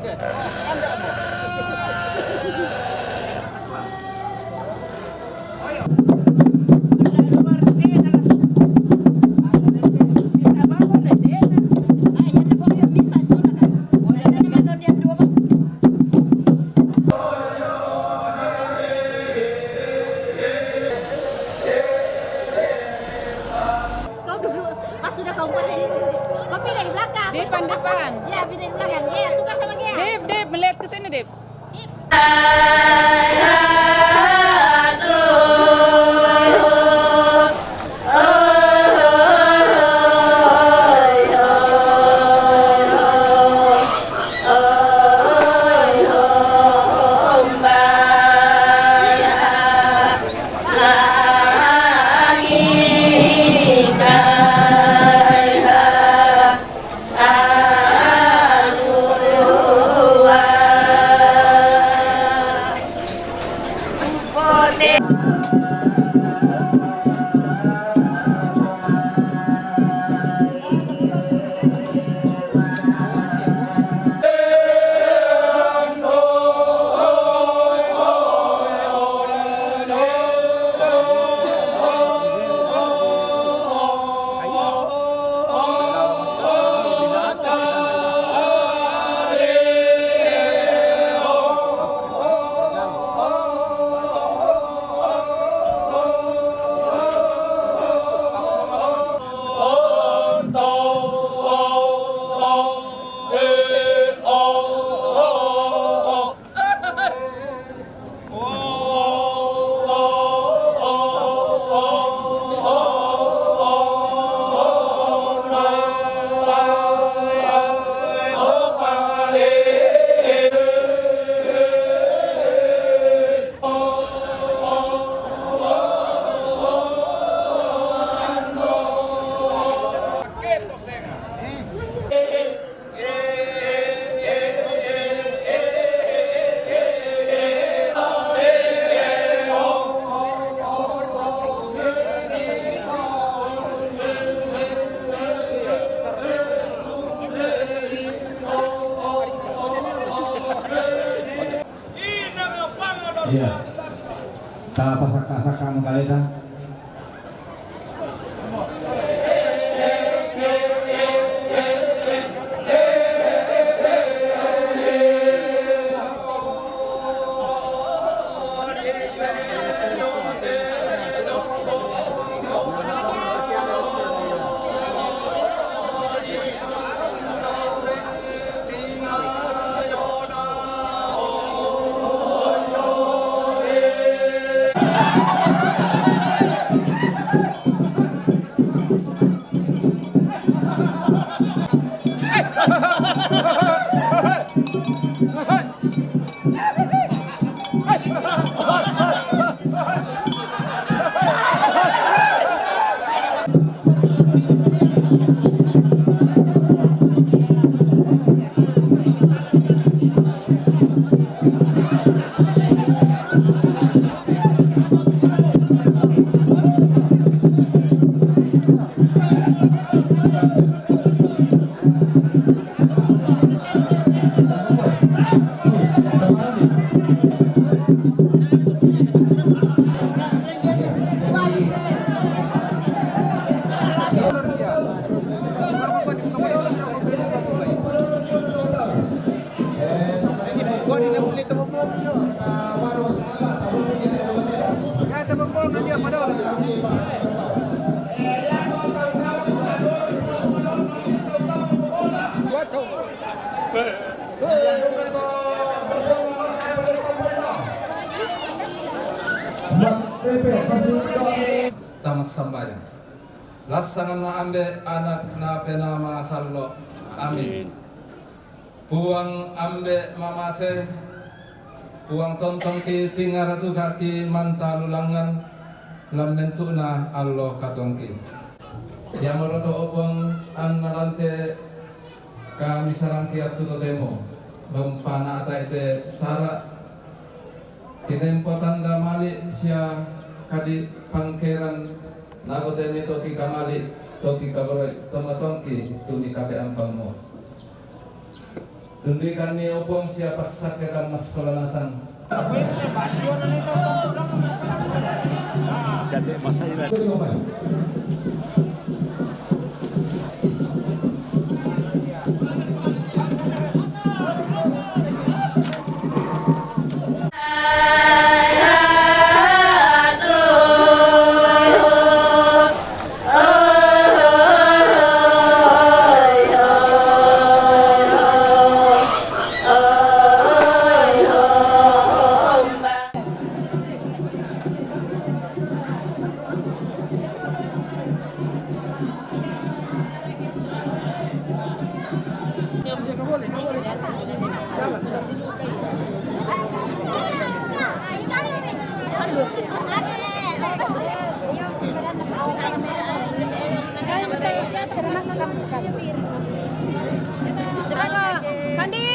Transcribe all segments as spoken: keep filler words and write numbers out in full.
Kau duduk, pas sudah kau buat ini, kau pindah di belakang. Depan, depan. Ya, pindah di belakang. Ya, tukar sama dia. Dip, Dip, melihat ke sini, Dip. Iya. Ta pasak-pasak kami kali ta. Tamat sambayang. Lassanganna Ambe', Anak, na Penaa Masallo'. Amin. Puang Ambe' mamase, Puang tontongki, tingaratu kaki mantalu langngan, lammentu'na allo katuoangki. Iamoro to, o Puang, anna lan te kamisarangki attu totemo, naumpana'tai te sara', kinempo tanda mali' sia kadi pangkeran, nabotemi toki kamali', toki kaboroi, tomatuangki tu mikapeampammo. Tunduikan ni opong sia passaketan massola nasang. Sandi.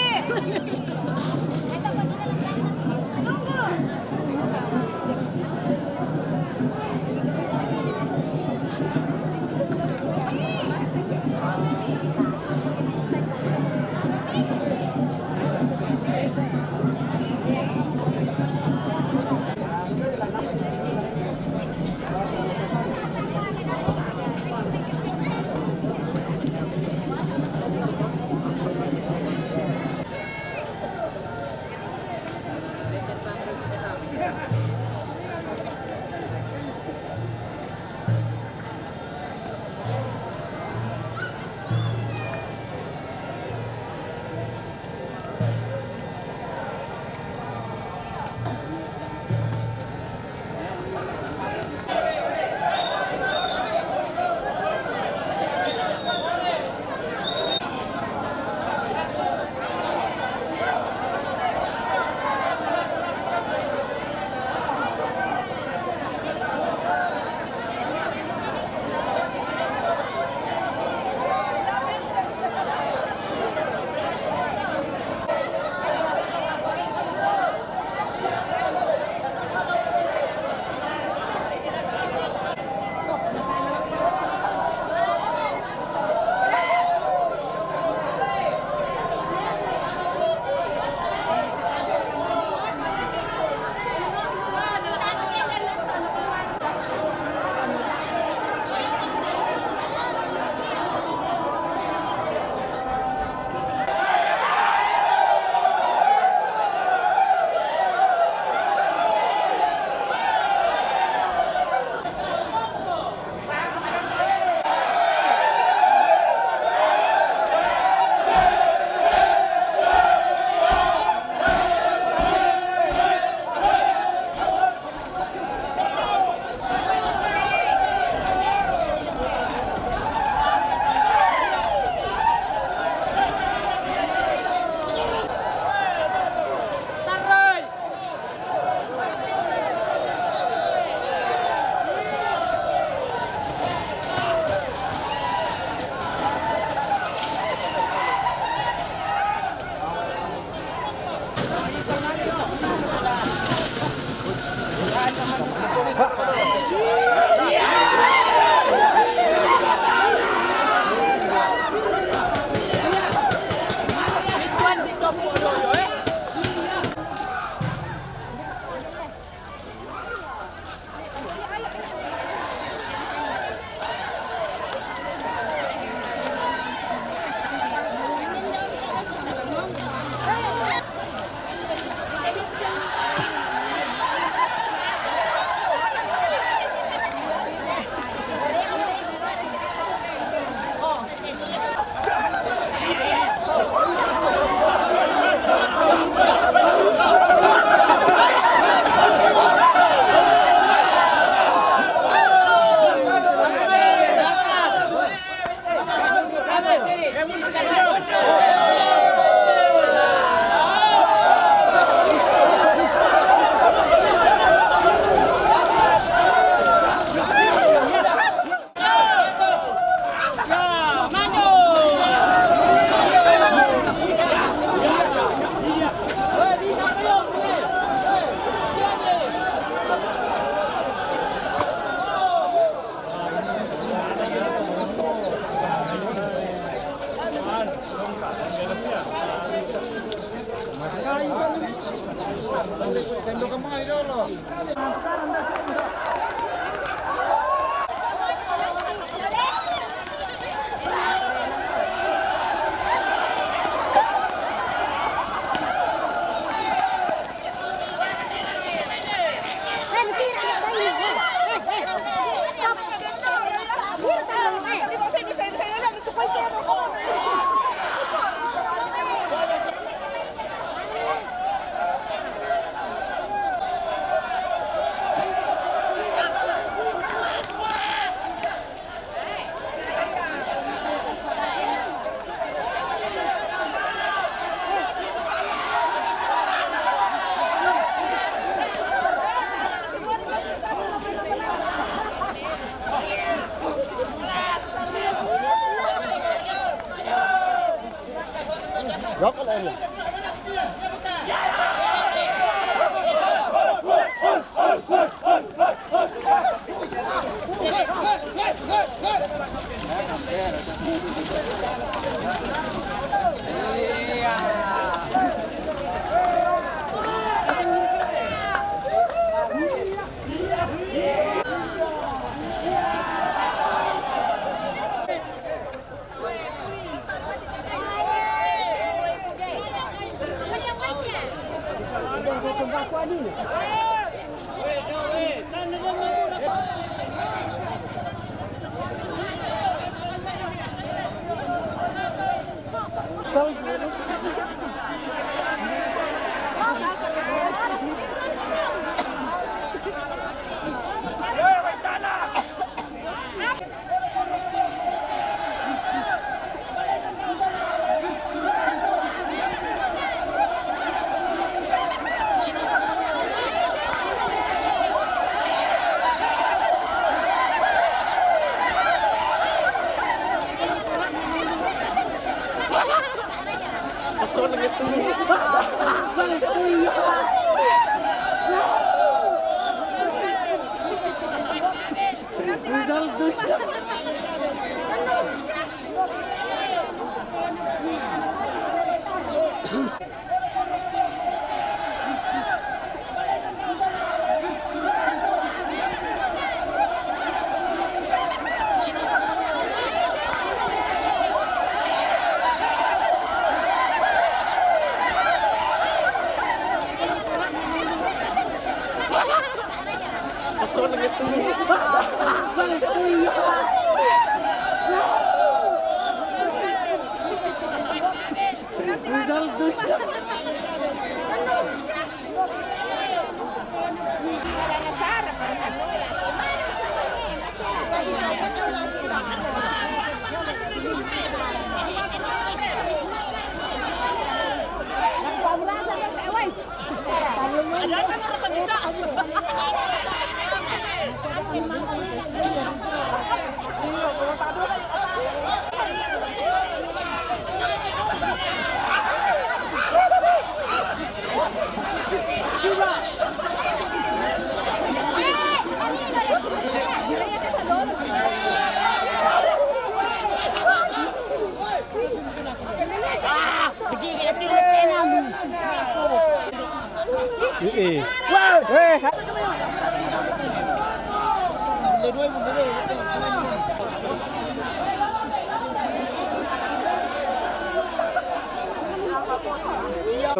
Local area.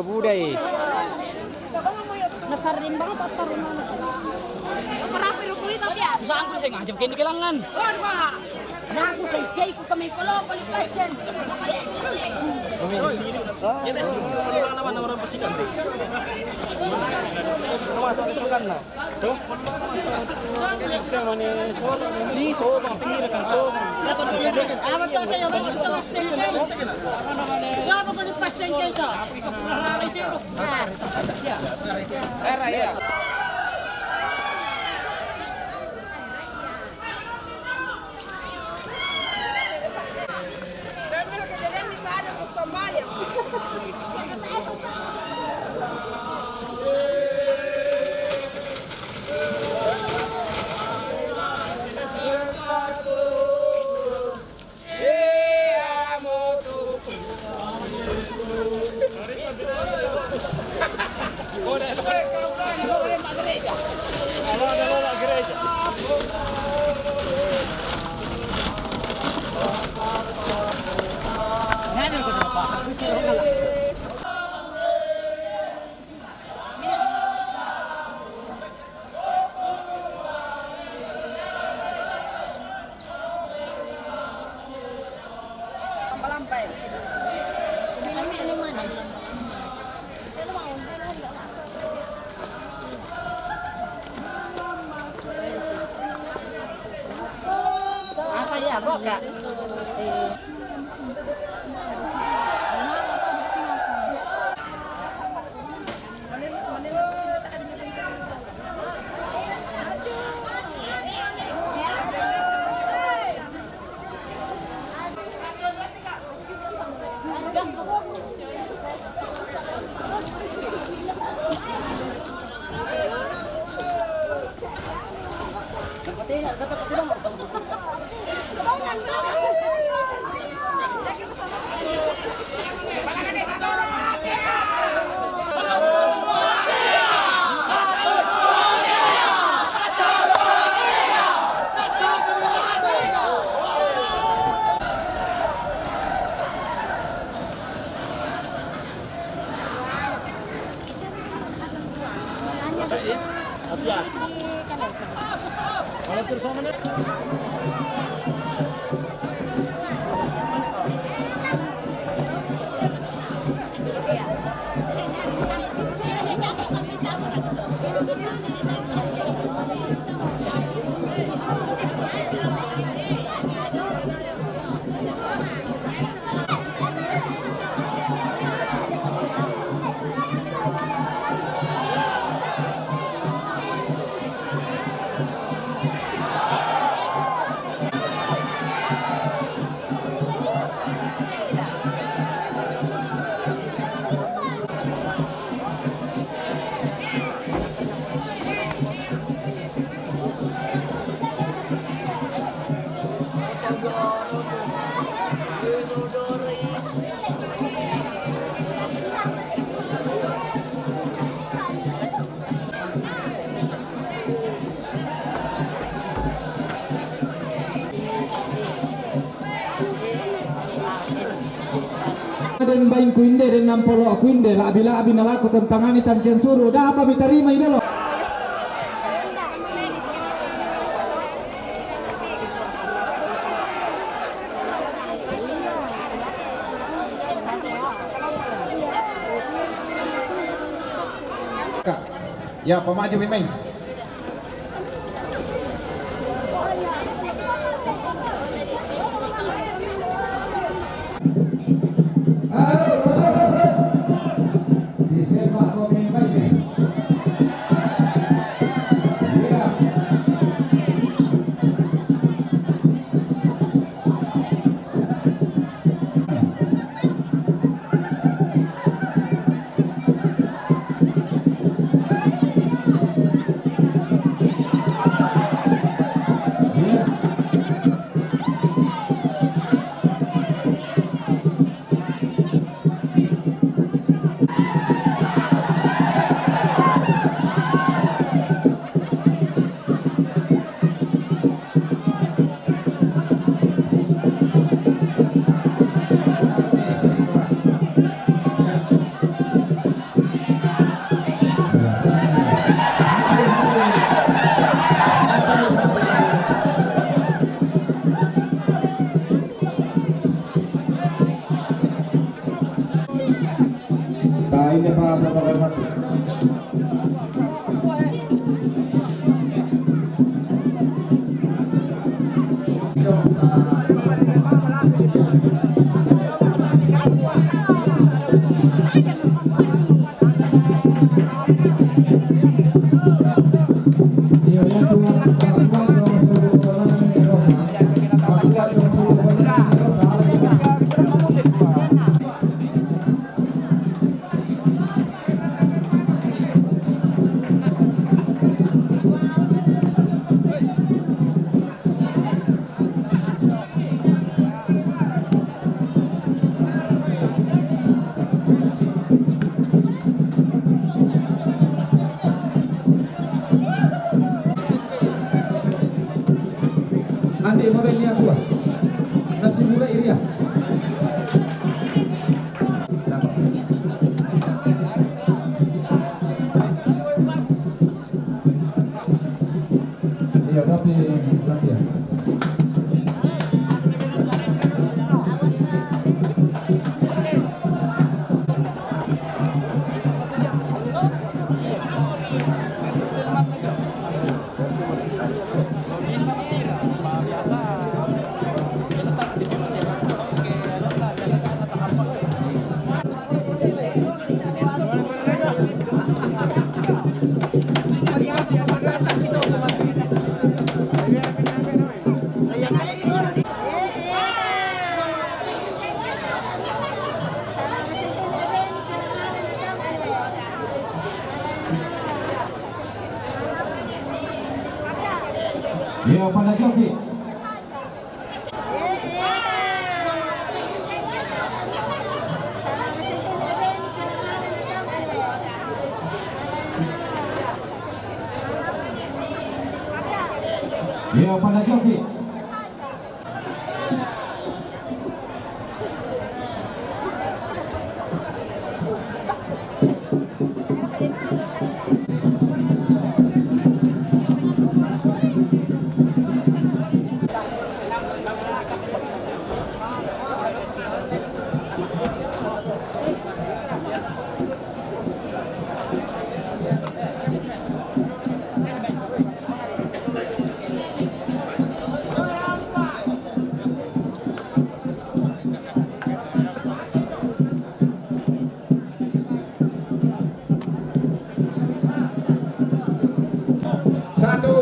Budai. Masarring banget atar rumah. Parang pero kulit tapi ya. Saan ko sa nga, jab kini kailangan. Naku sa kay ko kami ko loko ni Christian. Yes, naman orang pasikan. Tuh. Di so bang pira kan to. Apa to kayo? Apa to kayo? Apa to kayo? Era ya. Apa ya, Mbok, Kak? Den baingku inde, den nampolo'ku inde, la'bi-la'bi nalaku tentangani tangkian suru, dapa mitarimai dolo. Kak, ya, pamaju mi mai. Nah, ini Pak protokol satu. Ande mabel ni aku. Nasi muda iria. Iya, tapi nanti ya. Yo, pada joki. Yo, pada joki. Satu.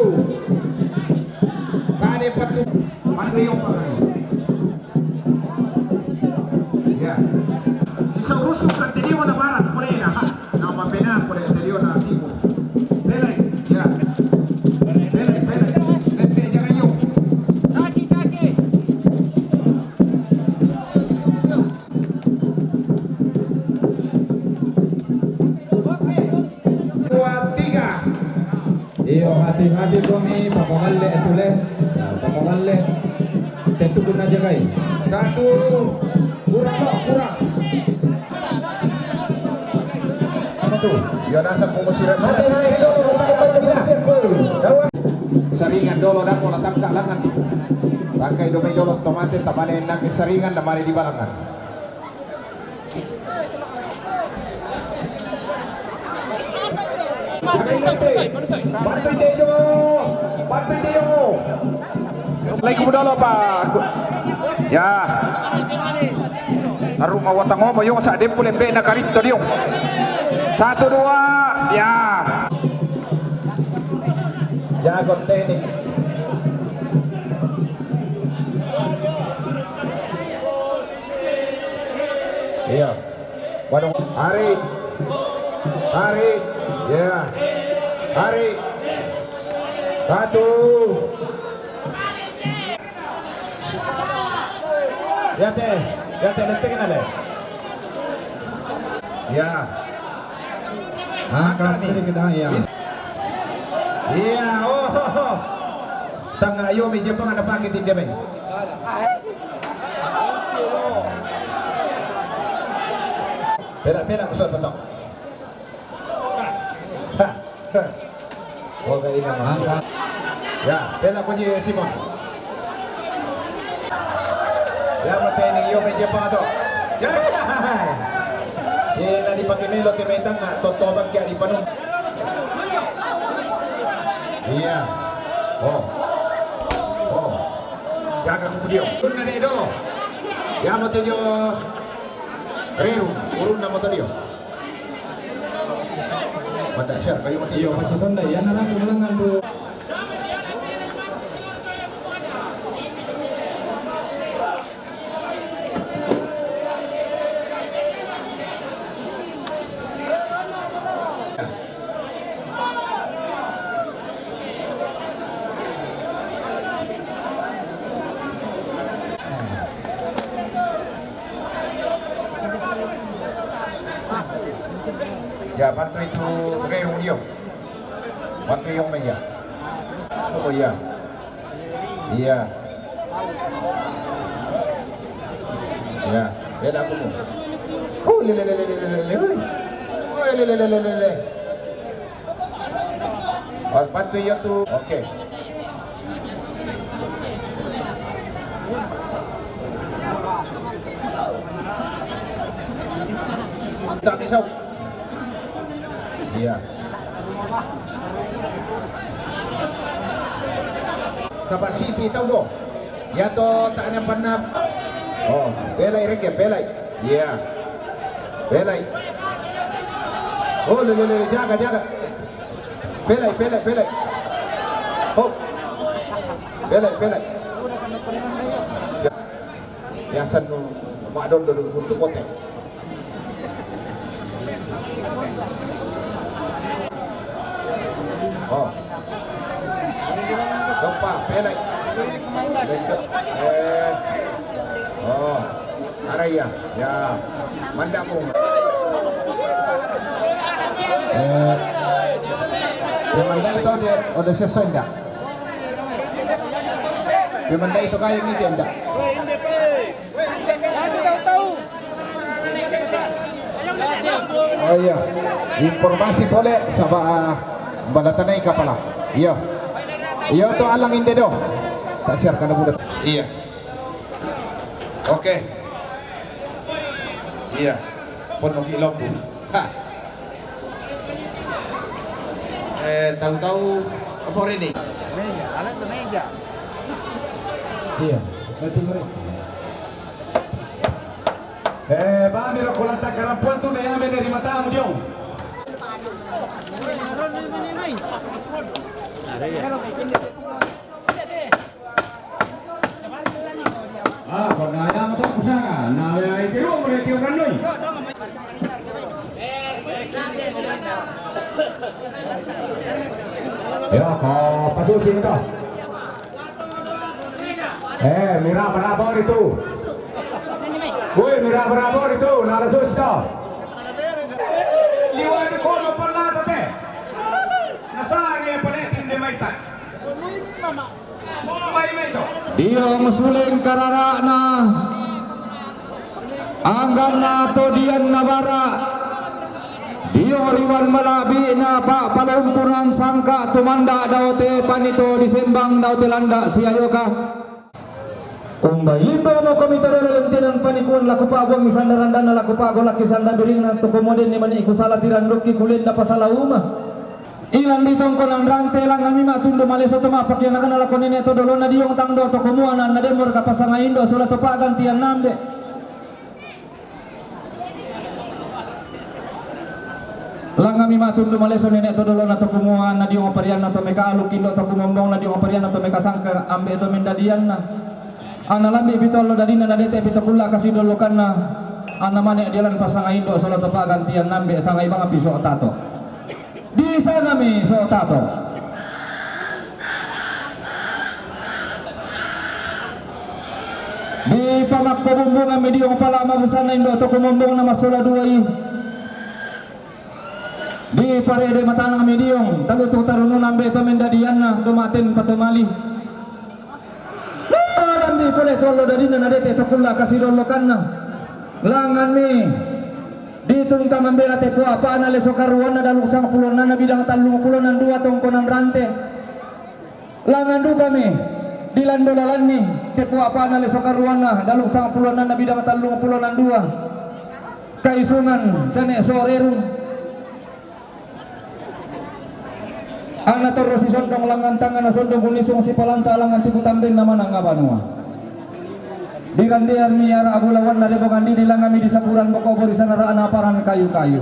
Kade patu. Patu yo pa kani. Ya. Isa urusu ka te dio na barat, pore na. Na mapena, pore te dio na timu. Pelai. Ya. Pelai, pelai. Lete, jangan yo. Kaki, kaki. Dua, tiga. Iyo, hati-hati kami, pakogalle itu le. Ya, pakogalle. Tentu guna jagai. Satu. Kurang, Pak, kurang. Apa tu? Ya, nasa ko masira. Hati-hati, Pak, Pak, Pak. Saringan dolo, dako la tangka langan. Tangkai domai dolo, tomate, tamane nake saringan, damane di balangan. Bantu Dejo, bantu Dejo. Assalamualaikum dolo, Pak. Ya. Aru mawatang omo, yo, sa dempul embe na karito dio. Satu, dua, ya. Jago teknik. Iya. Waduh, hari. Hari. Ya. Hari. Satu. Ya, te. Ya, te, letik na, le. Ya. Angkat sedikit, ah, ya. Iya, oh. Tanga yo mi Jepang ada pakai tim dia, Bang. Pela, pela, kusot, tonton. Ha, ha. Oke, ini mah. Angkat. Ya, pela kunci Simon. Ya, mateni yo me Jepang to. Ya, ya. Ina di pake melo te metang na toto bang kia di panu. Iya. Oh. Oh. Jaga kuku dio. Tunna de dolo. Ya, mate jo. Reru. Urun na moto dio. Pada siar kayu mati. Iyo, masih santai. Ya, narang pulang ngantu. Ya, bantu itu Rero dio. Bantu yang meja. Oh, iya. Iya. Ya, beda aku. Oh, le, le, le, le, le, le, le, hui. Oh, le, le, le, le, le, le. Oh, bantu iyo tu. Oke. Tak bisa. Iya. Sapa sipi tau do. Ya to, tak ada panap. Oh, pelai reke, pelai. Iya. Pelai. Oh, le, le, le, le, jaga, jaga. Pelai, pelai, pelai. Oh. Pelai, pelai. Ya. Biasa nu mak dondo dulu untuk kote. Oh. Lupa, pelai. Eh. Oh. Araya. Ya. Mandapung. Eh. Pemandai itu dia, ada sesenda. Pemandai itu kayak ini dia, ndak? Oh iya, informasi pole saba, ah, balatanai kapala. Iya. Iya tu alang inde do. Tak siap kalau budak. Iya. Oke. Iya. Pun oke lombu. Ha. Eh, tahu-tahu apa ini? Meja, alat tu meja. Iya, berarti mereka. Eh, bami roko lata karampuan tu, me ame dari matamu, Diong. Ah, kau na ayam tu pusaka. Na ayam itu mereka orang noi. Ya, kau pasusin kau. Eh, mira barabor itu. Woi, mira barabor itu, narasus to. Liwat ko no pala tate. Nasa ni pala tinde maita. Mai meso. Dio musuling kararana. Angganna to dianna bara. Dio riwan mala'bi'na pa'palompunan sangka tumanda daote panito disembang daote landa siayoka. Umbai limbo mo kami tadolo lentinan panikuan laku pa'buangi sandarandanna laku pa'golakki sanda biringna tu komodenni mani kusala tirandukki kulenda pasala uma. Ilan di tongkonan rante langnganmi ma'tundu maleso to ma'pakianakana lako nene to dolona diong tangdo to komuana na demo raka pasangai indo sola to pa'gantian nambe. Langnganmi ma'tundu maleso nene to dolona to kumuanna dio parianna to mekaaluk indo to kumombongna dio parianna to mekasangka ambe to mendadianna. Anna lambi pito allo dadinna nadete pito kulla kasidollokanna. Anna mane dialan pasangai indo solo to pa'gantian nambe sangai bang piso tato. Disangami so tato. Di pamakko bumbungan mi diong pala mabusanna indo to kumombongna massola duai. Di parede matanang mi diong talutu tarununa ambe to mendadianna to maten patomali. Lambi pole to allo dadinna nadete to kulla kasidollokanna. Langnganmi ditungka mambela tepo apana leso karuanna daluk sangpulo annanna bidang tallung pulo annang dua tongkonan rante. Langngan dukami dilando lalanni tepo apana leso karuanna daluk sangpulo annanna bidang tallung pulo annang dua. Kaisungan sene sorerun. Anna torro sisondong langngan tangngana sondong unisung sipalanta langngan tiku tambenna manang abanua. Dirandean mi ara abulawanna rebongan didi langnganmi disapuran boko borisan ra'na paran kayu-kayu.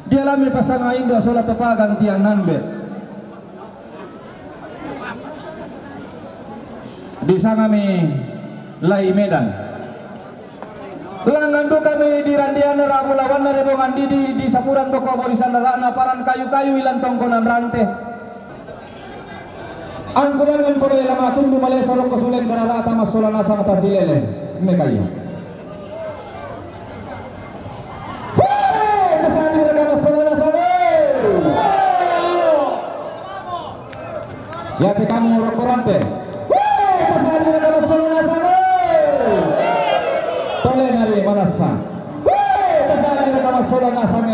Dialami pasangai indo sola to pa'gantian nambe. Disangami lai Medan. Langngan dukami dirandean ara abulawanna rebongan didi disapuran boko borisan ra'na paran kayu-kayu ilan tongkonan rante. Angkulangan pole lama tundu maleso roko suleng kararata massola nasang tasilele. Mekayu. Hore! Kasani raka massola nasang. Yate kamu roko rante. Hore! Kasani raka massola nasang. Tole nari manassa. Hore! Kasani raka massola nasang.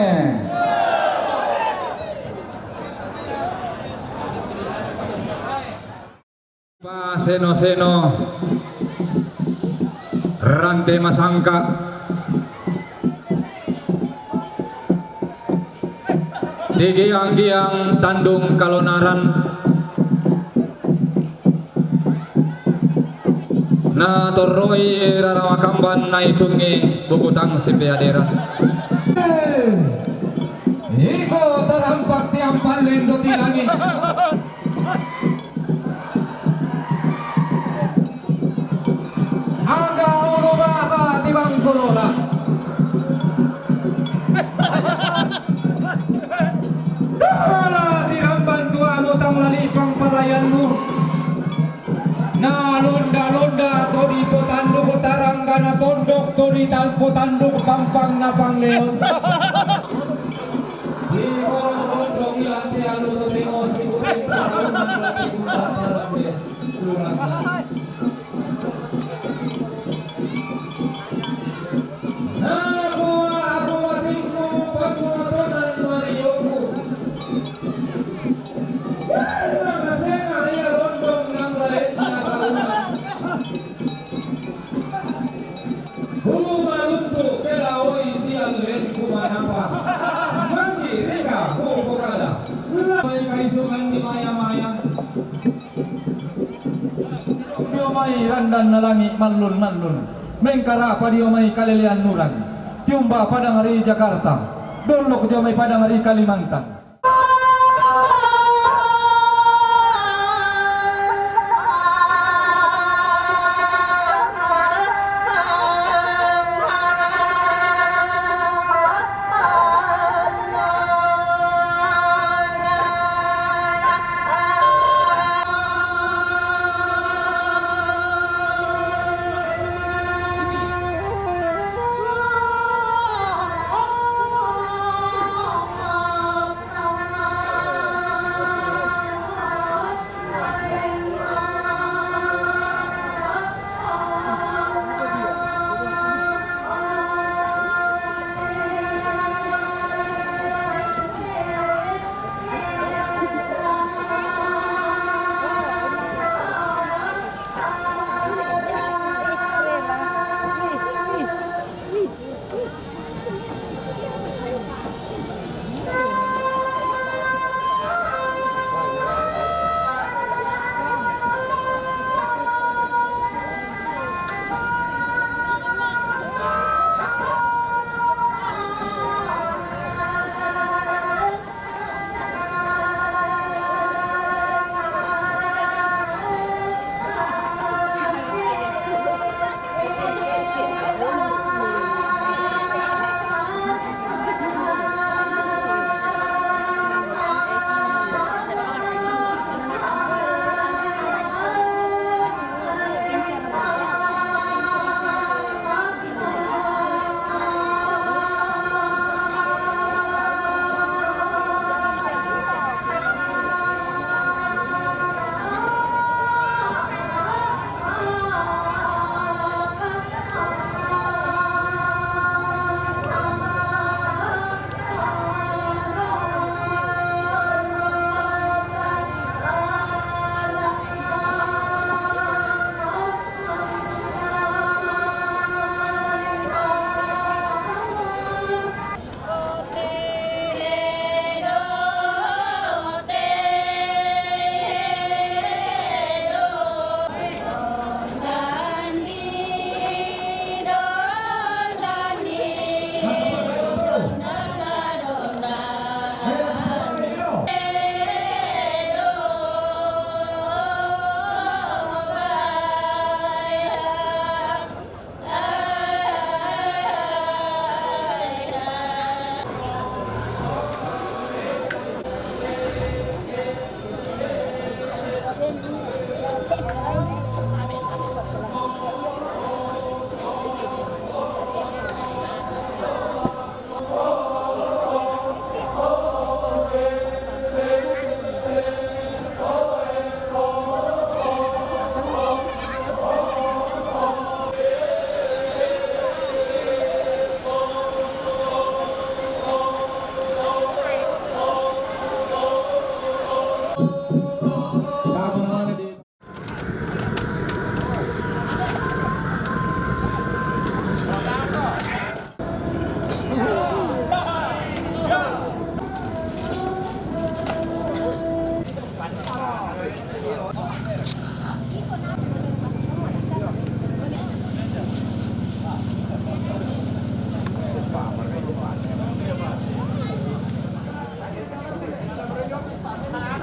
Paseno-seno rante masangka. Digiang-giang tandung kalonaran. Na torroi rarawa kamban naisungi bukutang sipeadera. Iko tarampak tiampal lendo tilangi. Aga ulu baba tibangkolola. Dala tiramban tuamu tang lalipang palayanmu. Kana tondok tu di talpu tanduk pampang napang leo. Di orang tondok ilang tialu tu timo si kuting pasaunan lagi kumbang dalam dia. Kurang. Nah, buah aku matingku pakuatonan marioku. Wah, nang kasena ia londong nang lain na kaunan. Humaluntu' kelaoi tiang len kumanapa. Manggi rika hupukada. Lamai kaisungan di maya-maya. Dio mai randan na langi' mallun-mallun. Mengkarapa dio mai kalelean nuran. Tiumba padang ri Jakarta. Dollok dio mai padang ri Kalimantan.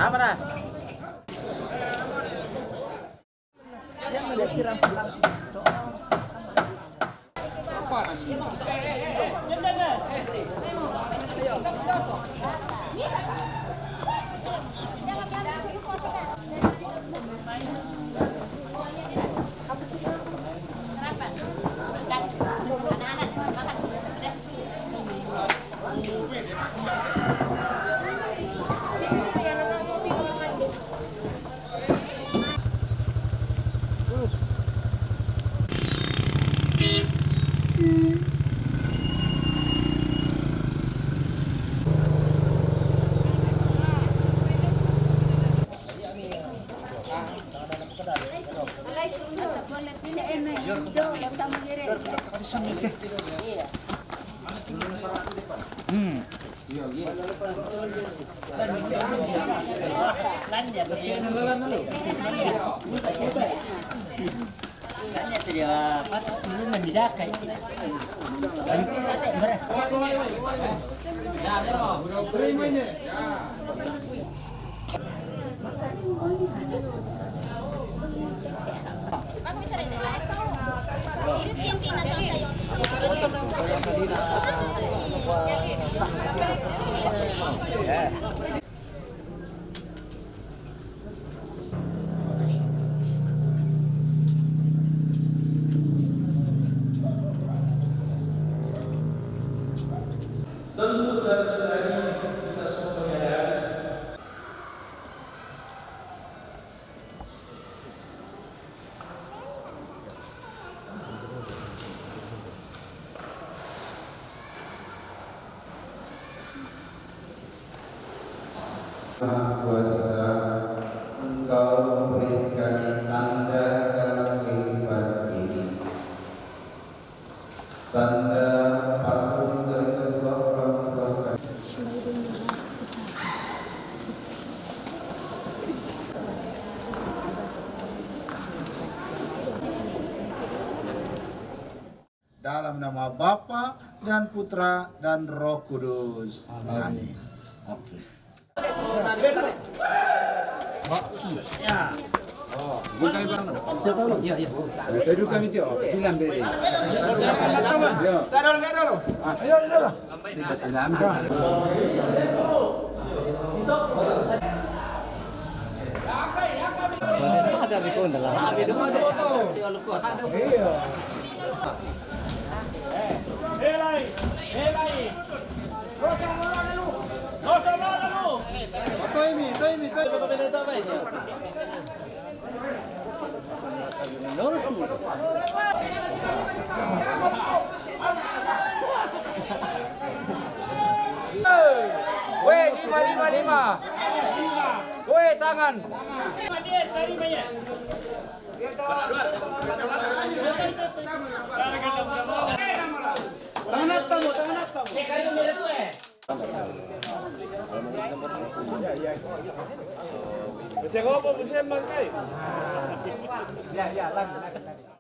Apa dah? Tentu saudara-saudari, kita semua menyadari Maha Kuasa, Engkau memberi kami tanda dalam kehidupan ini. Tanda patung dari kedua orang tua kami. Dalam nama Bapa dan Putra dan Roh Kudus. Amin. Oke. Bukan barang. Siapa lu? Iya, iya. Itu kami tiap. Bilang beri. Ya. Taruh, taruh. Ayo, taruh. Weh, lima, lima, lima. Weh, tangan. Tangan atas, tangan atas. Bisa ngopo, bisa mangkai. Ya, ya, lagi, lagi, lagi.